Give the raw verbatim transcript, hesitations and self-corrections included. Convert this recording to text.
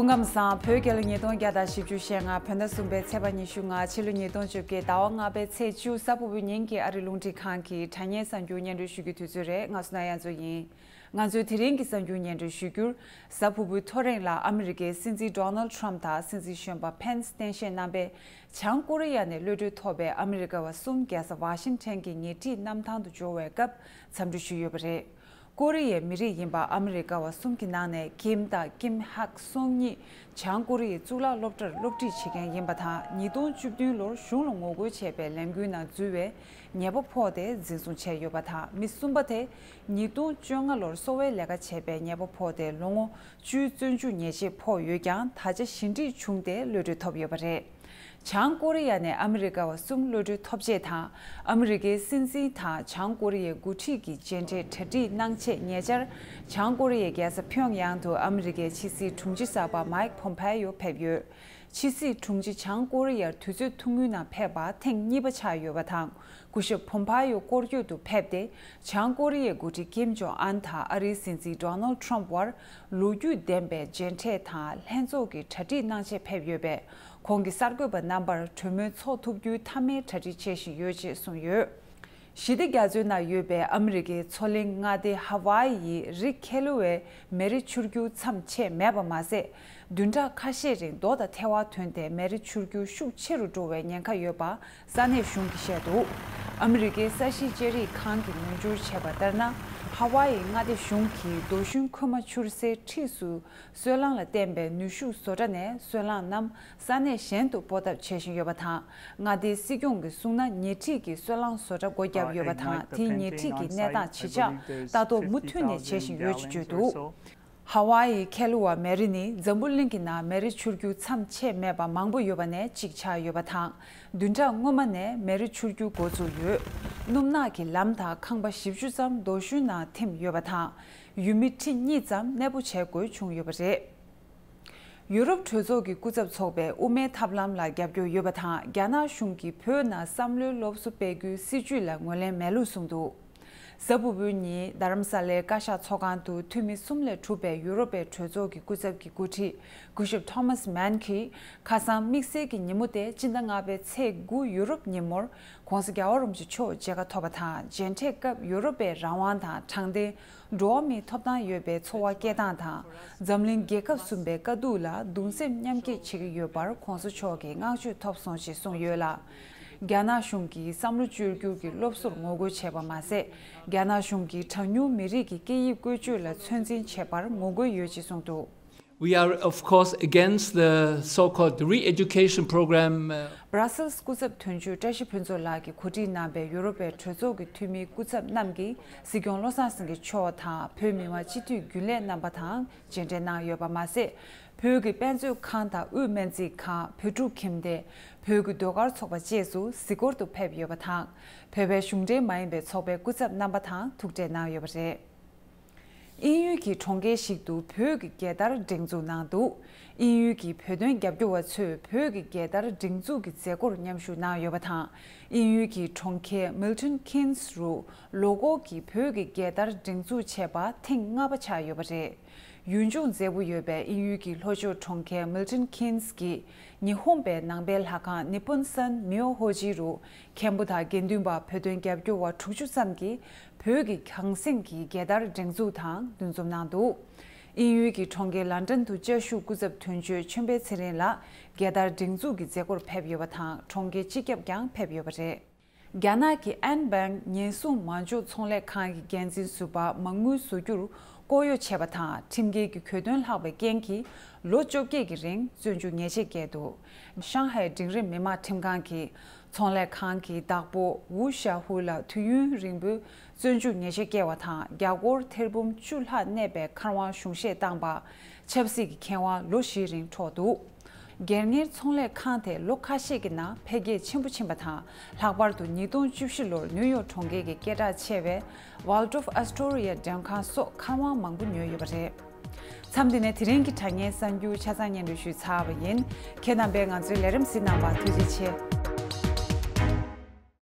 སྐུ་ཁམས་བཟང་། བོད་རྒྱལ་ལོ་ཉིས་སྟོང་བརྒྱ་དང་བཞི་བཅུ་ཞེ་ལྔ། བོད་ཟླ་གསུམ་པའི་ཚེས་པ་ཉི་ཤུ་ལྔ། ཕྱི་ལོ་ཉིས་སྟོང་བཅོ་བརྒྱད། ཟླ་བ་ལྔ་པའི་ཚེས་བཅུ། གཟའ་ཕུར་བུའི་ཉིན་གྱི་ཨ་རི་རླུང་འཕྲིན་ཁང་གི་དྲ་བརྙན་གསར་འགྱུར་སྙན་སྒྲོན་ཞུ་རྒྱུའི་དུས་ཚོད་རེད། ང་སོ་ན་ཡ་མཚོ་ཡིན། ང་ཚོའི་དེ་རིང་གི་གསར་འགྱུར་སྙན་སྒྲོན་ཞུ་རྒྱུར། གཟའ་ཕུར་བུའི་ཐོ་རེངས་ལ་ཨ་མི་རི་ཀའི་སྲིད་འཛིན་ཌོ་ནལ་ཊམ་དང་སྲིད་འཛིན་གཞོན་པ་ཕེན་སི་གཏན་བཞེས་གནང་པས། བྱང་ཀོ་རི་ཡ་ནས་གློད་གྲོལ་ཐོབ་པའི་ཨ་མི་རི་ཀ་བ་གསུམ་རྒྱལ་ས་ཝ་ཤིང་ཊོན་གྱི་ཉེ་འཁྲིས་གནམ་ཐང་དུ་འབྱོར་བའི་སྐབས་འཚམས་འདྲི་ཞུས་ཡོད་པ་རེད། ཀོ་རི་ཡའི་མི་རིགས་ཡིན་པ་ཨ་མི་རི་ཀ་བ་གསུམ་གྱི་ནང་ནས་ཀིམ་དང་ཀིམ་ཧག་སོང་གཉིས་བྱང་ཀོ་རི་ཡའི་གཙུག་ལག་སློབ་གྲྭར་སློབ་ཁྲིད་བྱེད་མཁན་ཡིན་པ་དང་། ཉིས་སྟོང་བཅུ་བདུན་ལོར་གཞུང་ལ་ངོ་རྒོལ་བྱས་པའི་ལས་འགུལ་ནང་འཛུལ་བའི་ཉེས་པ་ཕོག་སྟེ་འཛིན་བཟུང་བྱས་ཡོད་པ་དང་། མི་གསུམ་པ་དེ་ཉིས་སྟོང་བཅོ་ལྔ་ལོར་གསོ་བའི་ལས་ཀ་བྱས་པའི་ཉེས་པ་ཕོག་སྟེ་ལོ་ངོ་བཅུའི་བཙོན་འཇུག་ཉེས་ཆད་ཕོག་ཡོད་ཀྱང་། ད་ཆ་ཞི་འགྲིག་བྱུང་སྟེ་གློད་གྲོལ་ཐོབ་ཡོད་པ་རེད། བྱང་ཀོ་རི་ཡ་ནས་ཨ་མི་རི་ཀ་བ་གསུམ་གློད་གྲོལ་ཐོབ་རྗེས་དང་། ཨ་མི་རི་ཀའི་སྲིད་འཛིན་དང་བྱང་ཀོ་རི་ཡའི་འགོ་ཁྲིད་ཀྱི་མཇལ་འཕྲད་གྲ་སྒྲིག་གནང་ཆེད། ཉེ་ཆར་བྱང་ཀོ་རི་ཡའི་རྒྱལ་ས་ཕིའོང་ཡང་དུ་ཨ་མི་རི་ཀའི་ཕྱི་སྲིད་དྲུང་ཆེ་གསར་པ་མའེག་ཕོམ་ཕེ་ཡོ་ཕེབས་ཡོད། ཕྱི་སྲིད་དྲུང་ཆེ་བྱང་ཀོ་རི་ཡར་དུས་ཚོད་ཐུང་ངུའི་ནང་ཕེབས་པ་ཐེངས་གཉིས་པ་ཆགས་ཡོད་པ་དང་། སྐུ་ཞབས་ཕོམ་ཕེ་ཡོ་སྐོར་སྐྱོད་དུ་ཕེབས་ཏེ། བྱང་ཀོ་རི་ཡའི་འགོ་ཁྲིད་ཀིམ་ཇོང་ཨན་དང་ཨ་རིའི་སྲིད་འཛིན་ཌོ་ནལ་ཊམ་བར་ལོ་རྒྱུས་ལྡན་པའི་མཇལ་འཕྲད་དང་ལྷན་ཚོགས་ཀྱི་གྲ་སྒྲིག་གནང་ཆེད་ཕེབས་ཡོད་པས། ཁོང་གི་གསར་འགོད་པ་རྣམ་པར་གྲོས་མོལ་འཚོགས་ཐུབ་རྒྱུའི་མཐའ་མའི་གྲ་སྒྲིག་བྱེད་བཞིན་ཡོད་ཅེས་གསུངས་ཡོད། ཞི་བདེ་རྒྱ་མཚོའི་ནང་ཡོད་པའི་ཨ་མི་རི་ཀའི་མཚོ་གླིང་མངའ་སྡེ་ཧ་ཝཱ་ཡིའི་རི་ཁེ་ལུ་ཝའི་མེ་རི་འཕྱུར་རྒྱུག་མཚམས་ཆད་མེད་པ་མ་ཟད། བདུན་ཕྲག་ཁ་ཤས་རིང་རྡོ་དང་ཐལ་བ་ཐོན་ཏེ་མེ་རི་འཕྱུར་རྒྱུག་ཤུགས་ཆེ་རུ་འགྲོ་བའི་ཉེན་ཁ་ཡོད་པ་ས་གནས་གཞུང་གིས་བཤད་འདུག་ཨ་མི་རི་ཀའི་ས་གཞི་ལྕགས་རིག་ཁང་གིས་ངོས་སྦྱོར་བྱས་པ་ལྟར་ན། ཧ་ཝཱ་ཡི་མངའ་སྡེ་གཞུང་གིས་རྡོ་ཞུན་ཁོལ་མ་འཕྱུར་སའི་འཁྲིས་སུ། སོལ་རླངས་ལ་བརྟེན་པའི་ནུས་ཤུགས་བཟོ་གྲྭ་ནས་སོལ་རླངས་རྣམས་ས་གནས་གཞན་དུ་སྤོ་ཐབས་བྱེད་བཞིན་ཡོད་པ་དང་། མངའ་སྡེའི་སྲིད་སྐྱོང་གིས་གསུངས་ན། ཉེ་འཁྲིས་ཀྱི་སོལ་རླངས་བཟོ་གྲྭ་སྒོ་བརྒྱབ་ཡོད་པ་དང་། དེའི་ཉེ་འཁྲིས་ཀྱི་གནས་སྟངས་ཇི་ཆགས་ལྟ་རྟོག་མུ་མཐུད་ནས་བྱེད་བཞིན་ཡོད་ཅེས་བརྗོད་འདུག་ཧ་ཝཱ་ཡི་ཁེ་ལུ་ཝ་མེ་རི་ནི་འཛམ་བུ་གླིང་གི་ནང་མེ་རི་འཕྱུར་རྒྱུག་མཚམས་ཆད་མེད་པ་མང་པོ་ཡོད་པ་ནས་གཅིག་ཆགས་ཡོད་པ་དང་། བདུན་ཕྲག་སྔོན་མ་ནས་མེ་རི་འཕྱུར་རྒྱུག་འགོ་བཙུགས་ཡོད། སྣུམ་ནག་གི་ལམ་དང་ཁང་པ་བཞི་བཅུ་ཙམ་རྡོ་ཞུན་ནང་ཐིམ་ཡོད་པ་དང་། ཡུལ་མི་ཁྲི་གཉིས་ཙམ་གནས་སྤོ་བྱེད་དགོས་བྱུང་ཡོད་པ་རེད། ཡུ་རོབ་གྲོས་ཚོགས་ཀྱི་སྐུ་ཚབ་ཚོགས་པས་དབུ་མའི་ཐབས་ལམ་ལ་རྒྱབ་སྐྱོར་ཡོད་པ་དང་། རྒྱ་ནག་གཞུང་གིས་བོད་ནང་བསམ་བློའི་སློབ་གསོ་སྤེལ་རྒྱུའི་སྲིད་ཇུས་ལ་ངོས་ལེན་མེད་ལུགས་གསུངས་འདུག་གཟའ་ཕུར་བུའི་ཉིན་རྡ་རམ་ས་ལའི་བཀའ་ཤག་ཚོགས་ཁང་དུ་འཐུས་མི་གསུམ་ལས་གྲུབ་པའི་ཡུ་རོབ་པའི་གྲོས་ཚོགས་ཀྱི་སྐུ་ཚབ་ཀྱི་འགོ་ཁྲིད་སྐུ་ཞབས་ཐོ་མཱས་མན་གྱིས། ཁ་སང་དམིགས་བསལ་གྱི་ཉིན་མོ་སྟེ་སྤྱི་ཟླ་ལྔ་པའི་ཚེས་དགུ་ཡུ་རོབ་ཉིན་མོར་༧གོང་ས་༧རྒྱལ་བ་རིན་པོ་ཆེ་མཆོག་མཇལ་ཁ་ཐོབ་པ་དང་། མཇལ་འཕྲད་སྐབས་ཡུ་རོབ་པའི་རང་དབང་དང་དྲང་བདེན། འགྲོ་བ་མིའི་ཐོབ་ཐང་ཡོད་པའི་འཚོ་བ་སྐྱེལ་སྟངས་དང་། འཛམ་གླིང་རྒྱལ་ཁབ་གསུམ་པའི་དཀའ་སྡུག་ལ་གདུང་སེམས་མཉམ་སྐྱེད་བྱེད་ཀྱི་ཡོད་པར་༧གོང་ས་མཆོག་གིས་བསྔགས་བརྗོད་ཐོབ་སོང་ཞེས་གསུངས་ཡོད་ལ། རྒྱ་ནག་གཞུང་གིས་བསམ་བློ་བཅོས་བསྒྱུར་གྱི་སློབ་གསོར་ངོ་རྒོལ་བྱས་པ་མ་ཟད། རྒྱ་ནག་གཞུང་གིས་གྲངས་ཉུང་མི་རིགས་ཀྱི་སྐད་ཡིག་བཀོལ་སྤྱོད་ལ་ཚོད་འཛིན་བྱས་པར་ངོ་རྒོལ་ཡོད་ཅེས་གསུངས་འདུག We are, of course, against the so-called re-education program. Brussels སྐུ་ཚབ་དོན་གཅོད་བཀྲ་ཤིས་ཕུན་ཚོགས་ལགས་ཀྱིས་གོ་སྒྲིག་གནང་པའི་ཡུ་རོབ་པའི་གྲོས་ཚོགས་ཀྱི་འཐུས་མིའི་སྐུ་ཚབ་རྣམས་ཀྱིས་སྲིད་སྐྱོང་བློ་བཟང་སེང་གེ་མཆོག་དང་བོད་མི་མང་སྤྱི་འཐུས་རྒྱུན་ལས་རྣམ་པ་དང་མཇལ་འཕྲད་གནང་ཡོད་པ་མ་ཟད། བོད་ཀྱི་དཔེ་མཛོད་ཁང་དང་དབུས་སྨན་རྩིས་ཁང་། བོད་ཕྲུག་ཁྱིམ་སྡེ། བོད་ཀྱི་ཟློས་གར་ཚོགས་པ་བཅས་སུ་གཟིགས་སྐོར་དུ་ཕེབས་ཡོད་པ་དང་། བོད་པའི་གཞུང་འབྲེལ་མ་ཡིན་པའི་ཚོགས་པའི་སྐུ་ཚབ་རྣམ་པ་དང་ཐུག་འཕྲད་གནང་ཡོད་པ་རེད། དབྱིན་ཡུལ་གྱི་གྲོང་ཁྱེར་ཞིག་ཏུ་བོད་ཀྱི་རྒྱལ་དར་སྒྲེང་འཛུགས་གནང་འདུག་དབྱིན་ཡུལ་གྱི་བོད་དོན་རྒྱབ་སྐྱོར་བ་ཚོས་བོད་ཀྱི་རྒྱལ་དར་སྒྲེང་འཛུགས་ཀྱི་མཛད་སྒོར་མཉམ་ཞུགས་གནང་ཡོད་པ་དང་། དབྱིན་ཡུལ་གྱི་གྲོང་ཁྱེར་Milton Keynes རུ་ལོ་འཁོར་གྱི་བོད་ཀྱི་རྒྱལ་དར་སྒྲེང་འཛུགས་བྱས་པ་ཐེངས་ལྔ་པ་ཆགས་ཡོད་པ་རེད། ཡུལ་ལྗོངས་མཛེས་པོ་ཡོད་པའི་དབྱིན་ཡུལ་གྱི་ལྷོ་ཕྱོགས་གྲོང་ཁྱེར་Milton Keynes གྱི་ཉི་ཧོང་པའི་ནང་པའི་ལྷ་ཁང་Nippon San Myoho-ji རུ་མཁན་པོ་དང་དགེ་འདུན་པ་བོད་དོན་རྒྱབ་སྐྱོར་བ་དྲུག་ཅུ་ཙམ་གྱིས་བོད་ཀྱི་གངས་སེང་གི་རྒྱལ་དར་སྒྲེང་འཛུགས་དང་འདུ་འཛོམས་གནང་འདུག་དབྱིན་ཡུལ་གྱི་གྲོང་ཁྱེར་ལན་ཀྲན་དུ་བཅའ་བཞུགས་སྐུ་ཚབ་དོན་གཅོད་ཆོས་འཕེལ་ཚེ་རིང་ལགས་རྒྱལ་དར་སྒྲེང་འཛུགས་ཀྱི་མཛད་སྒོར་ཕེབས་ཡོད་པ་དང་། གྲོང་ཁྱེར་སྤྱི་ཁྱབ་ཀྱང་ཕེབས་ཡོད་པ་རེད། རྒྱ་ནག་གི་ཨན་བྷེང་ཉེན་སྲུང་མ་འཇོག་ཚོང་ལས་ཁང་གི་འགན་འཛིན་ཟུར་པ་མ་དངུལ་བཟོ་རྒྱུར་ལྐོག་གཡོ་བྱས་པ་དང་ཁྲིམས་འགལ་གྱི་གྱོད་དོན་ལྷག་པའི་རྐྱེན་གྱིས་ལོ་བཅོ་བརྒྱད་ཀྱི་རིང་བཙོན་འཇུག་ཉེས་ཆད་བཀལ་འདུག་ཤང་ཧའེ་འབྲིང་རིམ་མི་དམངས་ཁྲིམས་ཁང་གིས་ཚོང་ལས་ཁང་གི་བདག་པོ་ཝུ་ཞ་ཧུ་ལ་དུས་ཡུན་རིང་པོའི་བཙོན་འཇུག་ཉེས་ཆད་བཀལ་བ་དང་། རྒྱ་སྒོར་ཐེར་འབུམ་བཅུ་ལྷག་གནས་པའི་མཁར་དབང་གཞུང་བཞེས་བཏང་པ། ཆབ་སྲིད་ཀྱི་མཁས་དབང་ལོ་བཞིའི་རིང་འཕྲོག་འདུག་སྒེར་གཉེར་ཚོང་ལས་ཁང་དེ་ལོ་ཁ་ཤས་ཀྱི་ནང་འཕེལ་རྒྱས་ཆེན་པོ་ཕྱིན་པ་དང་། ལྷག་པར་དུ་ཉིས་སྟོང་བཅུ་བཞི་ལོར་ནིའུ་ཡོག་གྲོང་ཁྱེར་གྱི་སྐད་གྲགས་ཆེ་བའི་Waldorf Astoria འགྲེམས་ཁང་སོགས་མཁར་དབང་མང་པོ་ཉོས་ཡོད་པ་རེད། མཚམས་འདི་ནས་དེ་རིང་གི་དྲ་བརྙན་གསར་འགྱུར་ཆ་ཚང་སྙན་སྒྲོན་ཞུས་ཚར་བ་ཡིན། ཁྱེད་རྣམ་པས་ང་ཚོའི་ལས་རིམ་གཟིགས་གནང་བར་ཐུགས་རྗེ་ཆེ།